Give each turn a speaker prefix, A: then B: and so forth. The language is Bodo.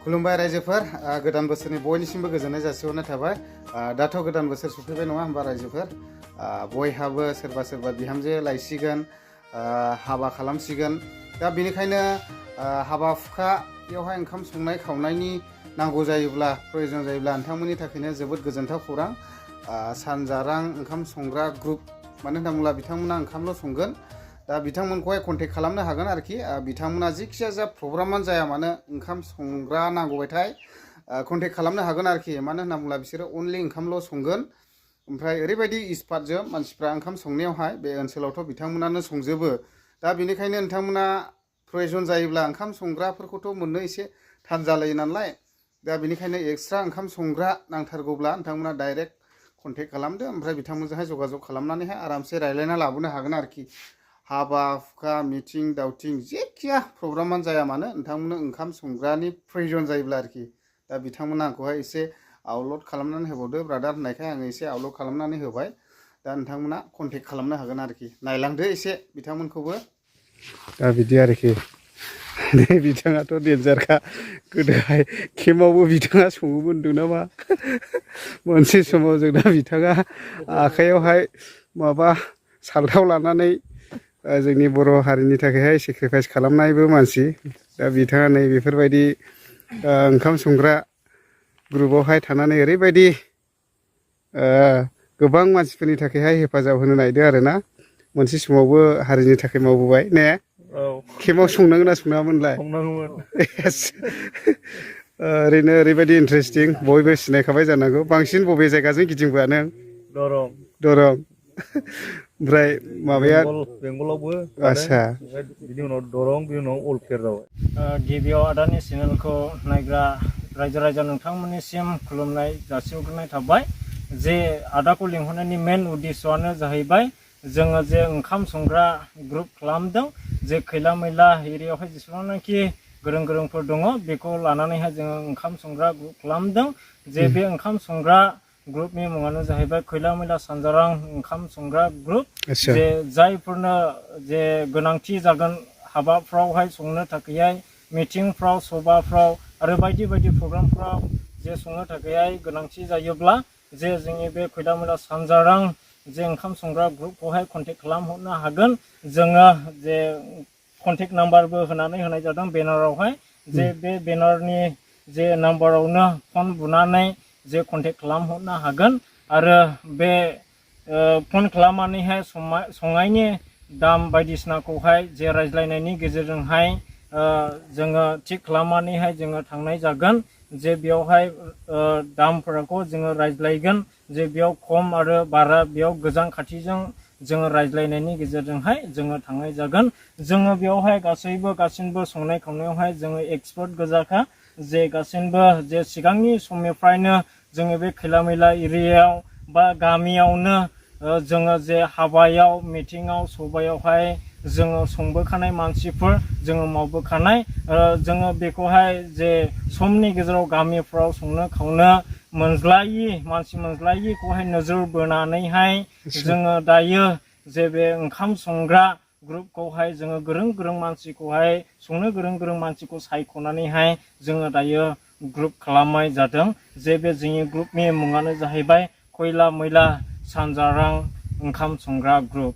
A: खुलुमबाय रायजोफोर गोदान बोसोरनि बयनिसिमबो गोजोननाय जासिहरनाय थाबाय दाथ' गोदान बोसोर सफैबाय नङा होमबा रायजोफोर बयहाबो सोरबा सोरबा बिहामजो लायसिगोन हाबा खालामसिगोन दा बेनिखायनो हाबा हुखायावहाय ओंखाम संनाय खावनायनि नांगौ जायोब्ला प्रयोजन जायोब्ला नोंथांमोननि थाखायनो जोबोद गोजोनथाव खौरां सानजारां ओंखाम संग्रा ग्रुप मानो होनना बुङोब्ला बिथांमोना ओंखामल' संगोन दा बिथांमोनखौहाय कन्टेक्ट खालामनो हागोन आरोखि बिथांमोना जिखिजाया जा प्रग्रामानो जाया मानो ओंखाम संग्रा नांगौबाथाय कन्टेक्ट खालामनो हागोन आरोखि मानो होनना बुङोब्ला बिसोरो अनलि ओंखामल' संगोन ओमफ्राय ओरैबायदि एक्सपार्टजों मानसिफ्रा ओंखाम संनायावहाय बे ओनसोलावथ' बिथांमोनानो संजोबो दा बेनिखायनो नोंथांमोना प्रयोजन जायोब्ला ओंखाम संग्राफोरखौथ' मोननो एसे थान जालायो नालाय दा बेनिखायनो एक्सट्रा ओंखाम संग्रा नांथारगौब्ला नोंथांमोना डाइरेक्ट कन्टेक्ट खालामदो ओमफ्राय बिथांमोनजोंहाय जगाजग खालामनानैहाय आरामसे रायज्लायना लाबोनो हागोन आरोखि हाबा हुखा मिटिं दावटिं जेखिया प्रग्रामानो जाया मानो नोंथांमोननो ओंखाम संग्रानि प्रयोजन जायोब्ला आरोखि दा बिथांमोना आंखौहाय एसे आपल'ड खालामनानै होबावदो ब्रादार होननायखाय आङो एसे आपल'ड खालामनानै होबाय दा नोंथांमोना कन्टेक्ट खालामनो हागोन आरोखि नायलांदो एसे बिथांमोनखौबो दा बिदि आरोखि बिथाङाथ' डेन्जारखा गोदोहाय केम्पआवबो बिथाङा सङोमोन होनदों नामा मोनसे समाव जोंना बिथाङा आखाइयावहाय माबा सालथाव लानानै जोंनि बर' हारिनि थाखायहाय सेक्रिफाइस खालामनायबो मानसि दा बिथाङा नै बेफोरबायदि ओंखाम संग्रा ग्रुपावहाय थानानै ओरैबायदि गोबां मानसिफोरनि थाखायहाय हेफाजाब होनो नागिरदों आरोना मोनसे समावबो हारिनि थाखाय मावबोबाय ने केम्पआव संनांगोन ना संनाङामोनलाय ओरैनो ओरैबायदि इन्टारेस्टिं बयबो सिनायखाबाय जानांगौ बांसिन बबे जायगाजों गिदिंबोआ नों दरं ओमफ्राय माबाया
B: बेंगलावबो
A: आच्छा
B: बिनि उनाव दरं बिनि उनाव अलपेर जाबाय
C: गिबियाव आदानि चेनेलखौ नायग्रा रायजो राजा नोंथांमोननिसिम खुलुमनाय जासिहरग्रोनाय थाबाय जे आदाखौ लिंहरनायनि मेन उद्देश्यआनो जाहैबाय जोङो जे ओंखाम संग्रा ग्रुप खालामदों जे खैला मैला एरियायावहाय जेसेबांनाखि गोरों गोरोंफोर दङ बेखौ लानानैहाय जोङो ओंखाम संग्रा ग्रुप खालामदों जे बे ओंखाम संग्रा ग्रुपनि मुङानो जाहैबाय खैला मैला सानजारां ओंखाम संग्रा ग्रुप जे जायफोरनो जे गोनांथि जागोन हाबाफ्रावहाय संनो थाखायहाय मिटिंफ्राव सभाफ्राव आरो बायदि बायदि प्रग्रामफ्राव जे संनो थाखायहाय गोनांथि जायोब्ला जे जोंनि बे खैला मैला सानजारां जे ओंखाम संग्रा ग्रुपखौहाय कन्टेक्ट खालामहरनो हागोन जोङो जे कन्टेक्ट नाम्बारबो होनानै होनाय जादों बेनारावहाय जे बे बेनारनि जे नाम्बारावनो फन बुनानै जे कन्टेक्ट खालामहरनो हागोन आरो बे फन खालामनानैहाय संनायनि दाम बायदिसिनाखौहाय जे रायज्लायनायनि गेजेरजोंहाय जोङो थिग खालामनानैहाय जोङो थांनाय जागोन जे बेयावहाय दामफोरखौ जोङो रायज्लायगोन जे बेयाव खम आरो बारा बेयाव गोजान खाथिजों जोङो रायज्लायनायनि गेजेरजोंहाय जोङो थांनाय जागोन जोङो बेयावहाय गासिबो संनाय खावनायावहाय जोङो एक्सपार्ट गोजाखा जे गासिबो जे सिगांनि समनिफ्रायनो जोङो बे खैला मैला एरियायाव बा गामियावनो जोङो जे हाबायाव मिटिङाव सभायावहाय जोङो संबोखानाय मानसिफोर जोङो मावबोखानाय जोङो बेखौहाय जे समनि गेजेराव गामिफ्राव संनो खावनो मानसि मोनज्लायिखौहाय नोजोर बोनानैहाय जोङो दायो जे बे ओंखाम संग्रा ग्रुपखौहाय जोङो गोरों मानसिखौहाय संनो गोरों मानसिखौ सायख'नानैहाय जोङो दायो ग्रुप खालामनाय जादों जे बे जोंनि ग्रुपनि मुङानो जाहैबाय खैला मैला सानजारां ओंखाम संग्रा ग्रुप